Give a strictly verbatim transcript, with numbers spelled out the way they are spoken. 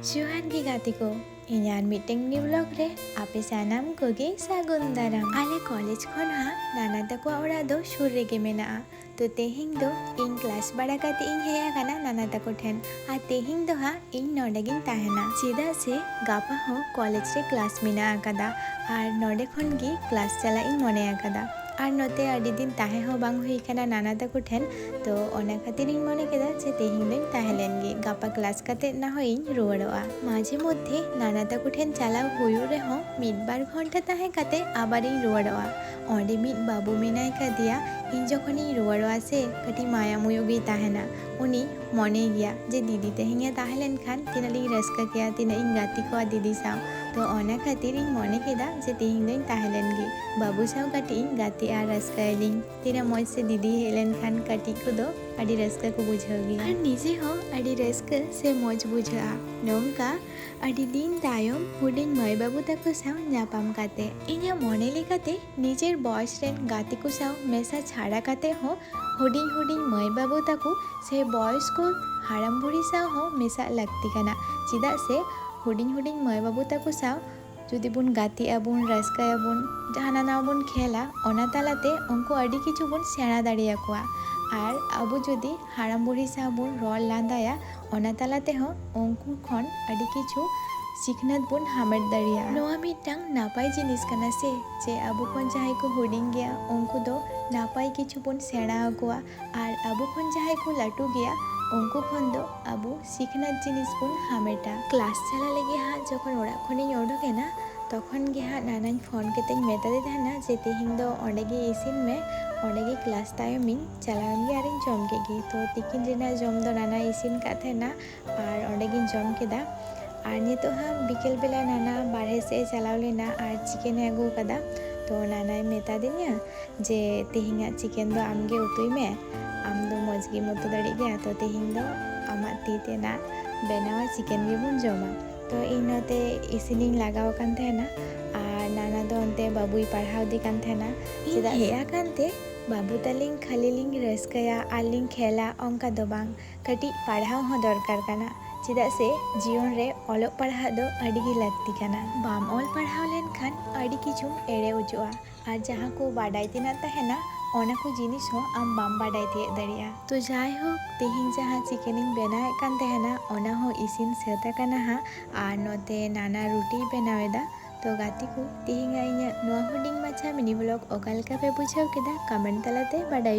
ᱡᱚᱦᱟᱨ ᱜᱮ ᱜᱟᱛᱮ ᱠᱚ, ᱤᱧ ᱟᱨ ᱢᱤᱫᱴᱮᱱ new vlog ᱨᱮ ᱟᱯᱮ ᱥᱟᱱᱟᱢ ᱠᱚᱜᱮ ᱥᱟᱹᱜᱩᱱ ᱫᱟᱨᱟᱢ᱾ ᱟᱞᱮ ᱠᱚᱞᱮᱡᱽ ᱠᱷᱚᱱ ᱦᱟᱸᱜ ᱱᱟᱱᱟ ᱛᱟᱠᱚᱣᱟᱜ ᱚᱲᱟᱜ ᱫᱚ ᱥᱩᱨ ᱨᱮᱜᱮ ᱢᱮᱱᱟᱜᱼᱟ᱾ ᱛᱚ ᱛᱮᱦᱮᱧ ᱫᱚ ᱤᱧ ᱠᱞᱟᱥ ᱵᱟᱲᱟ ᱠᱟᱛᱮ ᱤᱧ ᱦᱮᱡ ᱟᱠᱟᱱᱟ ᱱᱟᱱᱟ ᱛᱟᱠᱚ ᱴᱷᱮᱱ, ᱟᱨ ᱛᱮᱦᱮᱧ ᱫᱚ ᱦᱟᱸᱜ ᱤᱧ ᱱᱚᱰᱮ ᱜᱤᱧ ᱛᱟᱦᱮᱱᱟ, ᱪᱮᱫᱟᱜ ᱥᱮ ᱜᱟᱯᱟ ᱦᱚᱸ ᱠᱚᱞᱮᱡᱽ ᱨᱮ ᱠᱞᱟᱥ ᱢᱮᱱᱟᱜ ᱟᱠᱟᱫᱟ ᱟᱨ ᱱᱚᱰᱮ ᱠᱷᱚᱱ ᱜᱮ ᱠᱞᱟᱥ ᱪᱟᱞᱟᱜ ᱤᱧ ᱢᱚᱱᱮ ᱟᱠᱟᱫᱟ᱾ ᱟᱨ ᱱᱚᱛᱮ ᱟᱹᱰᱤ ᱫᱤᱱ ᱛᱟᱦᱮᱸ ᱦᱚᱸ ᱵᱟᱝ ᱦᱩᱭ ᱟᱠᱟᱱᱟ ᱱᱟᱱᱟ ᱛᱟᱠᱚ ᱴᱷᱮᱱ, ᱛᱚ ᱚᱱᱟ ᱠᱷᱟᱹᱛᱤᱨ ᱤᱧ ᱢᱚᱱᱮ ᱠᱮᱫᱟ ᱡᱮ ᱛᱮᱦᱮᱧ ᱫᱚᱧ ᱛᱟᱦᱮᱸ ᱞᱮᱱ ᱜᱮ, ᱜᱟᱯᱟ ᱠᱞᱟᱥ ᱠᱟᱛᱮ ᱱᱟ ᱦᱚᱭ ᱤᱧ ᱨᱩᱣᱟᱹᱲᱚᱜᱼᱟ᱾ ᱢᱟᱡᱷᱮ ᱢᱚᱫᱽᱫᱷᱮ ᱱᱟᱱᱟ ᱛᱟᱠᱚ ᱴᱷᱮᱱ ᱪᱟᱞᱟᱣ ᱦᱩᱭᱩᱜ ᱨᱮᱦᱚᱸ ᱢᱤᱫ ᱵᱟᱨ ᱜᱷᱚᱱᱴᱟ ᱛᱟᱦᱮᱸ ᱠᱟᱛᱮ ᱟᱵᱟᱨᱤᱧ ᱨᱩᱣᱟᱹᱲᱚᱜᱼᱟ᱾ ᱚᱸᱰᱮ ᱢᱤᱫ ᱵᱟᱹᱵᱩ ᱢᱮᱱᱟᱭ ᱠᱟᱫᱮᱭᱟ, ᱤᱧ ᱡᱚᱠᱷᱚᱱᱤᱧ ᱨᱩᱣᱟᱹᱲᱚᱜᱼᱟ ᱥᱮ ᱠᱟᱹᱴᱤᱡ ᱢᱟᱭᱟᱢᱩᱭᱩ ᱜᱮᱭ ᱛᱟᱦᱮᱱᱟ᱾ ᱩᱱᱤ ᱢᱚᱱᱮ ᱜᱮᱭᱟ ᱡᱮ ᱫᱤᱫᱤ ᱛᱮᱦᱮᱧ ᱮ ᱛᱟᱦᱮᱸ ᱞᱮᱱᱠᱷᱟᱱ ᱛᱤᱱᱟᱹᱜ ᱞᱤᱧ ᱨᱟᱹᱥᱠᱟᱹ ᱠᱮᱭᱟ, ᱛᱤᱱᱟᱹᱜ ᱤᱧ ᱜᱟᱛᱮ ᱠᱚᱜᱼᱟ ᱫᱤᱫᱤ ᱥᱟᱶ᱾ ᱛᱚ ᱚᱱᱟ ᱠᱷᱟᱹᱛᱤᱨ ᱤᱧ ᱢᱚᱱᱮ ᱠᱮᱫᱟ ᱡᱮ ᱛᱮᱦᱮᱧ ᱫᱚᱧ ᱛᱟᱦᱮᱸ ᱞᱮᱱ ᱜᱮ, ᱵᱟᱹᱵᱩ ᱥᱟᱶ ᱠᱟᱹᱴᱤᱡ ᱤᱧ ᱜᱟᱛᱮᱜᱼᱟ, ᱨᱟᱹᱥᱠᱟᱹᱭᱟᱞᱤᱧ᱾ ᱛᱤᱱᱟᱹᱜ ᱢᱚᱡᱽ ᱥᱮ ᱫᱤᱫᱤ ᱦᱮᱡ ᱞᱮᱱᱠᱷᱟᱱ ᱠᱟᱹᱴᱤᱡ ᱠᱚᱫᱚ ᱟᱹᱰᱤ ᱨᱟᱹᱥᱠᱟᱹ ᱠᱚ ᱵᱩᱡᱷᱟᱹᱣ ᱜᱮᱭᱟ᱾ ᱟᱨ ᱱᱤᱡᱮ ᱦᱚᱸ ᱟᱹᱰᱤ ᱨᱟᱹᱥᱠᱟᱹ ᱥᱮ ᱢᱚᱡᱽ ᱵᱩᱡᱷᱟᱹᱜᱼᱟ᱾ ᱱᱚᱝᱠᱟ ᱟᱹᱰᱤ ᱫᱤᱱ ᱛᱟᱭᱚᱢ ᱦᱩᱰᱤᱧ ᱢᱟᱹᱭ ᱵᱟᱹᱵᱩ ᱛᱟᱠᱚ ᱥᱟᱶ ᱧᱟᱯᱟᱢ ᱠᱟᱛᱮ᱾ ᱤᱧᱟᱹᱜ ᱢᱚᱱᱮ ᱞᱮᱠᱟᱛᱮ ᱱᱤᱡᱮᱨ ᱵᱚᱭᱮᱥ ᱨᱮᱱ ᱜᱟᱛᱮ ᱠᱚ ᱥᱟᱶ ᱢᱮᱥᱟ ᱪᱷᱟᱲᱟ ᱠᱟᱛᱮ ᱦᱚᱸ ᱦᱩᱰᱤᱧ ᱦᱩᱰᱤᱧ ᱢᱟᱹᱭ ᱵᱟᱹᱵᱩ ᱛᱟᱠᱚ ᱥᱮ ᱵᱚᱭᱚᱥᱠᱚ ᱦᱟᱲᱟᱢ ᱵᱩᱲᱦᱤ ᱥᱟᱶ ᱦᱚᱸ ᱢᱮᱥᱟᱜ ᱞᱟᱹᱠᱛᱤ ᱠᱟᱱᱟ᱾ ᱪᱮᱫᱟᱜ ᱥᱮ ᱦᱩᱰᱤᱧ ᱦᱩᱰᱤᱧ ᱢᱟᱹᱭ ᱵᱟᱹᱵᱩ ᱛᱟᱠᱚ ᱥᱟᱶ ᱡᱩᱫᱤ ᱵᱚᱱ ᱜᱟᱛᱮᱜ ᱟᱵᱚᱱ, ᱨᱟᱹᱥᱠᱟᱹᱭ ᱟᱵᱚᱱ, ᱦᱟᱱᱟ ᱱᱟᱣᱟ ᱵᱚᱱ ᱠᱷᱮᱞᱟ, ᱚᱱᱟ ᱛᱟᱞᱟᱛᱮ ᱩᱱᱠᱩ ᱟᱹᱰᱤ ᱠᱤᱪᱷᱩ ᱵᱚᱱ ᱥᱮᱬᱟ ᱫᱟᱲᱮᱭᱟᱠᱚᱣᱟ᱾ ᱟᱨ ᱟᱵᱚ ᱡᱩᱫᱤ ᱦᱟᱲᱟᱢ ᱵᱩᱲᱦᱤ ᱥᱟᱶ ᱵᱚᱱ ᱨᱚᱲ ᱞᱟᱸᱫᱟᱭᱟ, ᱚᱱᱟ ᱛᱟᱞᱟ ᱛᱮᱦᱚᱸ ᱩᱱᱠᱩ ᱠᱷᱚᱱ ᱟᱹᱰᱤ ᱠᱤᱪᱷᱩ ᱥᱤᱠᱷᱱᱟᱹᱛ ᱵᱚᱱ ᱦᱟᱢᱮᱴ ᱫᱟᱲᱮᱭᱟᱜᱼᱟ᱾ ᱱᱚᱣᱟ ᱢᱤᱫᱴᱟᱝ ᱱᱟᱯᱟᱭ ᱡᱤᱱᱤᱥ ᱠᱟᱱᱟ ᱥᱮ, ᱡᱮ ᱟᱵᱚ ᱠᱷᱚᱱ ᱡᱟᱦᱟᱸᱭ ᱠᱚ ᱦᱩᱰᱤᱧ ᱜᱮᱭᱟ, ᱩᱱᱠᱩ ᱫᱚ ᱱᱟᱯᱟᱭ ᱠᱤᱪᱷᱩ ᱵᱚᱱ ᱥᱮᱬᱟ ᱟᱠᱚᱣᱟ, ᱟᱨ ᱟᱵᱚ ᱠᱷᱚᱱ ᱡᱟᱦᱟᱸᱭ ᱠᱚ ᱞᱟᱹᱴᱩ ᱜᱮᱭᱟ, ᱩᱱᱠᱩ ᱠᱷᱚᱱ ᱫᱚ ᱟᱵᱚ ᱥᱤᱠᱷᱱᱟᱹᱛ ᱡᱤᱱᱤᱥ ᱵᱚᱱ ᱦᱟᱢᱮᱴᱟ᱾ ᱠᱞᱟᱥ ᱪᱟᱞᱟᱜ ᱞᱟᱹᱜᱤᱫ ᱦᱟᱸᱜ ᱡᱚᱠᱷᱚᱱ ᱚᱲᱟᱜ ᱠᱷᱚᱱᱤᱧ ᱚᱰᱚᱠ ᱮᱱᱟ, ᱛᱚᱠᱷᱚᱱ ᱜᱮ ᱦᱟᱸᱜ ᱱᱟᱱᱟᱧ ᱯᱷᱳᱱ ᱠᱟᱛᱮᱧ ᱢᱮᱛᱟᱫᱮ ᱛᱟᱦᱮᱱᱟ ᱡᱮ, "ᱛᱮᱦᱮᱧ ᱫᱚ ᱚᱸᱰᱮ ᱜᱮ ᱤᱥᱤᱱ ᱢᱮ, ᱚᱸᱰᱮ ᱜᱮ ᱠᱞᱟᱥ ᱛᱟᱭᱚᱢᱤᱧ ᱪᱟᱞᱟᱣᱮᱱ ᱜᱮ ᱟᱨᱤᱧ ᱡᱚᱢ ᱠᱮᱫ ᱜᱮ᱾" ᱛᱚ ᱛᱤᱠᱤᱱ ᱨᱮᱱᱟᱜ ᱡᱚᱢ ᱫᱚ ᱱᱟᱱᱟᱭ ᱤᱥᱤᱱ ᱠᱟᱫ ᱛᱟᱦᱮᱱᱟ ᱟᱨ ᱚᱸᱰᱮ ᱜᱤᱧ ᱡᱚᱢ ᱠᱮᱫᱟ᱾ ᱟᱨ ᱱᱤᱛᱚᱜ ᱦᱟᱸᱜ ᱵᱤᱠᱮᱞ ᱵᱮᱞᱟ ᱱᱟᱱᱟ ᱵᱟᱨᱦᱮ ᱥᱮᱫ ᱮ ᱪᱟᱞᱟᱣ ᱞᱮᱱᱟ ᱟᱨ ᱪᱤᱠᱮᱱ ᱮ ᱟᱹᱜᱩ ᱟᱠᱟᱫᱟ᱾ ᱛᱚ ᱱᱟᱱᱟᱭ ᱢᱮᱛᱟ ᱫᱤᱧᱟ ᱡᱮ, "ᱛᱮᱦᱮᱧᱟᱜ ᱪᱤᱠᱮᱱ ᱫᱚ ᱟᱢ ᱜᱮ ᱩᱛᱩᱭ ᱢᱮ, ᱟᱢ ᱫᱚ ᱢᱚᱡᱽ ᱜᱮᱢ ᱩᱛᱩ ᱫᱟᱲᱮᱭᱟᱜ ᱜᱮᱭᱟ, ᱛᱚ ᱛᱮᱦᱮᱧ ᱫᱚ ᱟᱢᱟᱜ ᱛᱤ ᱛᱮᱱᱟᱜ ᱵᱮᱱᱟᱣᱟ ᱪᱤᱠᱮᱱ ᱜᱮᱵᱚᱱ ᱡᱚᱢᱟ᱾" ᱛᱚ ᱤᱧ ᱱᱚᱛᱮ ᱤᱥᱤᱱᱤᱧ ᱞᱟᱜᱟᱣ ᱟᱠᱟᱱ ᱛᱟᱦᱮᱱᱟ ᱟᱨ ᱱᱟᱱᱟ ᱫᱚ ᱚᱱᱛᱮ ᱵᱟᱹᱵᱩᱭ ᱯᱟᱲᱦᱟᱣ ᱤᱫᱤ ᱠᱟᱱ ᱛᱟᱦᱮᱱᱟ᱾ ᱤᱧ ᱪᱮᱫᱟᱜ ᱦᱮᱡ ᱟᱠᱟᱱ ᱛᱮ ᱵᱟᱹᱵᱩ ᱛᱟᱹᱞᱤᱧ ᱠᱷᱟᱹᱞᱤ ᱞᱤᱧ ᱨᱟᱹᱥᱠᱟᱹᱭᱟ ᱟᱨ ᱞᱤᱧ ᱠᱷᱮᱞᱟ, ᱚᱱᱠᱟ ᱫᱚ ᱵᱟᱝ, ᱠᱟᱹᱴᱤᱡ ᱯᱟᱲᱦᱟᱣ ᱦᱚᱸ ᱫᱚᱨᱠᱟᱨ ᱠᱟᱱᱟ᱾ ᱪᱮᱫᱟᱜ ᱥᱮ ᱡᱤᱭᱚᱱ ᱨᱮ ᱚᱞᱚᱜ ᱯᱟᱲᱦᱟᱜ ᱫᱚ ᱟᱹᱰᱤ ᱜᱮ ᱞᱟᱹᱠᱛᱤ ᱠᱟᱱᱟ᱾ ᱵᱟᱢ ᱚᱞ ᱯᱟᱲᱦᱟᱣ ᱞᱮᱱᱠᱷᱟᱱ ᱟᱹᱰᱤ ᱠᱤᱪᱷᱩᱢ ᱮᱲᱮ ᱚᱪᱚᱜᱼᱟ, ᱟᱨ ᱡᱟᱦᱟᱸ ᱠᱚ ᱵᱟᱰᱟᱭ ᱛᱮᱱᱟᱜ ᱛᱟᱦᱮᱱᱟ, ᱚᱱᱟ ᱠᱚ ᱡᱤᱱᱤᱥ ᱦᱚᱸ ᱟᱢ ᱵᱟᱢ ᱵᱟᱰᱟᱭ ᱛᱤᱭᱳᱜ ᱫᱟᱲᱮᱭᱟᱜᱼᱟ᱾ ᱛᱚ ᱡᱟᱭᱦᱳᱠ, ᱛᱮᱦᱮᱧ ᱡᱟᱦᱟᱸ ᱪᱤᱠᱮᱱᱤᱧ ᱵᱮᱱᱟᱣᱮᱫ ᱠᱟᱱ ᱛᱟᱦᱮᱱᱟ, ᱚᱱᱟ ᱦᱚᱸ ᱤᱥᱤᱱ ᱥᱟᱹᱛ ᱟᱠᱟᱱᱟ ᱦᱟᱸᱜ᱾ ᱟᱨ ᱱᱚᱛᱮ ᱱᱟᱱᱟ ᱨᱩᱴᱤᱭ ᱵᱮᱱᱟᱣ ᱮᱫᱟ᱾ ᱛᱚ ᱜᱟᱛᱮ ᱠᱚ, ᱛᱮᱦᱮᱧᱟᱜ ᱤᱧᱟᱹᱜ ᱱᱚᱣᱟ ᱦᱩᱰᱤᱧ ᱢᱟᱪᱷᱟ ᱢᱤᱱᱤ ᱵᱞᱚᱜ ᱚᱠᱟ ᱞᱮᱠᱟ ᱯᱮ ᱵᱩᱡᱷᱟᱹᱣ ᱠᱮᱫᱟ, ᱠᱚᱢᱮᱱᱴ ᱛᱟᱞᱟᱛᱮ ᱵᱟᱰᱟᱭ